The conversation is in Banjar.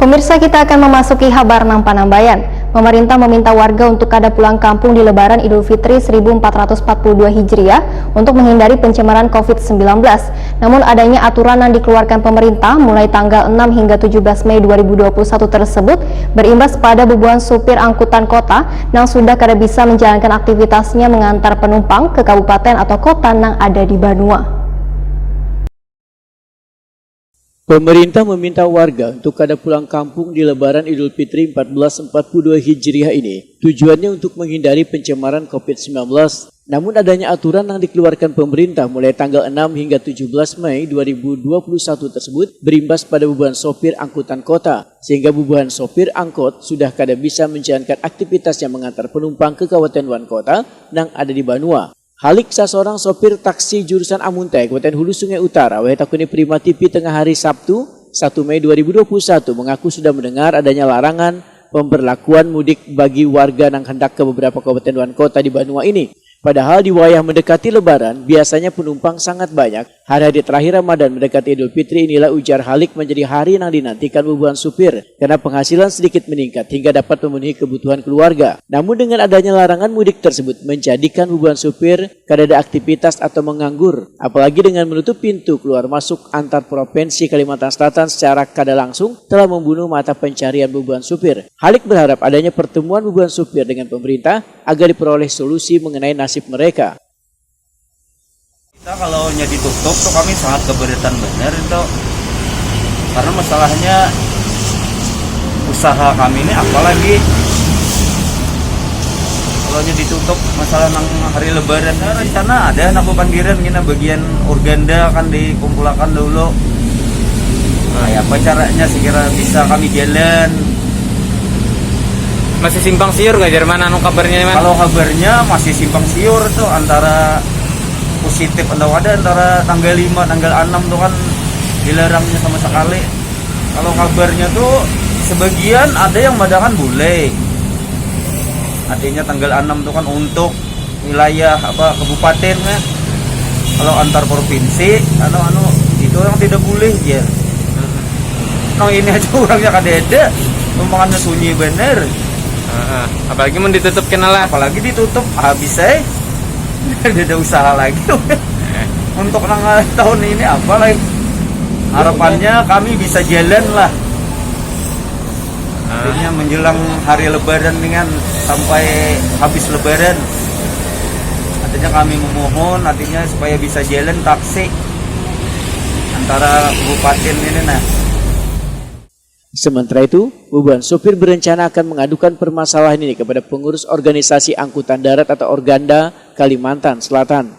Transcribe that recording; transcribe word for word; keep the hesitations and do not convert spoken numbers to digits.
Pemirsa, kita akan memasuki habar nang panambayan. Pemerintah meminta warga untuk kada pulang kampung di Lebaran Idul Fitri seribu empat ratus empat puluh dua Hijriah untuk menghindari pencemaran covid sembilan belas. Namun, adanya aturan yang dikeluarkan pemerintah mulai tanggal enam hingga tujuh belas Mei dua ribu dua puluh satu tersebut berimbas pada bubuhan supir angkutan kota nang sudah kada bisa menjalankan aktivitasnya mengantar penumpang ke kabupaten atau kota nang ada di banua. Pemerintah meminta warga untuk kada pulang kampung di Lebaran Idul Fitri empat belas empat puluh dua Hijriah ini. Tujuannya untuk menghindari pencemaran covid sembilan belas. Namun, adanya aturan yang dikeluarkan pemerintah mulai tanggal enam hingga tujuh belas Mei dua ribu dua puluh satu tersebut berimbas pada bubuhan sopir angkutan kota, sehingga bubuhan sopir angkot sudah kada bisa menjalankan aktivitasnya mengantar penumpang ke kabupaten luar kota nang ada di banua. Halik, saseorang sopir taksi jurusan Amuntai, Kabupaten Hulu Sungai Utara, wayahe takuni Prima T V tengah hari Sabtu, satu Mei dua ribu dua puluh satu, mengaku sudah mendengar adanya larangan pemberlakuan mudik bagi warga nang hendak ke beberapa kabupaten dan kota di banua ini. Padahal di wayah mendekati Lebaran, biasanya penumpang sangat banyak. Hari-hari terakhir Ramadan mendekati Idul Fitri inilah, ujar Halik, menjadi hari yang dinantikan bubuhan supir karena penghasilan sedikit meningkat hingga dapat memenuhi kebutuhan keluarga. Namun, dengan adanya larangan mudik tersebut menjadikan bubuhan supir kadada aktivitas atau menganggur, apalagi dengan menutup pintu keluar masuk antar provinsi Kalimantan Selatan secara kada langsung telah membunuh mata pencarian bubuhan supir. Halik berharap adanya pertemuan bubuhan supir dengan pemerintah agar diperoleh solusi mengenai nasib mereka. Kita kalau nya ditutup tuh kami sangat keberatan benar itu, karena masalahnya usaha kami ini, apalagi kalau nya ditutup masalah nang hari lebaran. Nah, rencana ada nak panggiran gina bagian organda kan dikumpulakan dulu. Nah, ya apa caranya sekira bisa kami jalan. Masih simpang siur nggak, Jerman, anu kabarnya, Man? Kalau kabarnya masih simpang siur tuh, antara positif atau ada, antara tanggal lima, tanggal enam tuh kan dilarangnya sama sekali. Kalau kabarnya tuh sebagian ada yang madakan boleh. Artinya tanggal enam tuh kan untuk wilayah apa, kabupaten kan. Kalau antar provinsi, anu anu itu yang tidak boleh ya. Nang ini aja orangnya kadada, memangnya sunyi bener. Heeh. Apalagi mun ditutup kena lah. Apalagi ditutup habis eh. Tidak ada usaha lagi. Untuk nang tahun ini apa lagi? Harapannya kami bisa jalan lah. Artinya menjelang hari lebaran dengan sampai habis lebaran. Artinya kami memohon artinya supaya bisa jalan taksi antara kabupaten ini nah. Sementara itu, bubuhan supir berencana akan mengadukan permasalahan ini kepada pengurus organisasi angkutan darat atau Organda Kalimantan Selatan.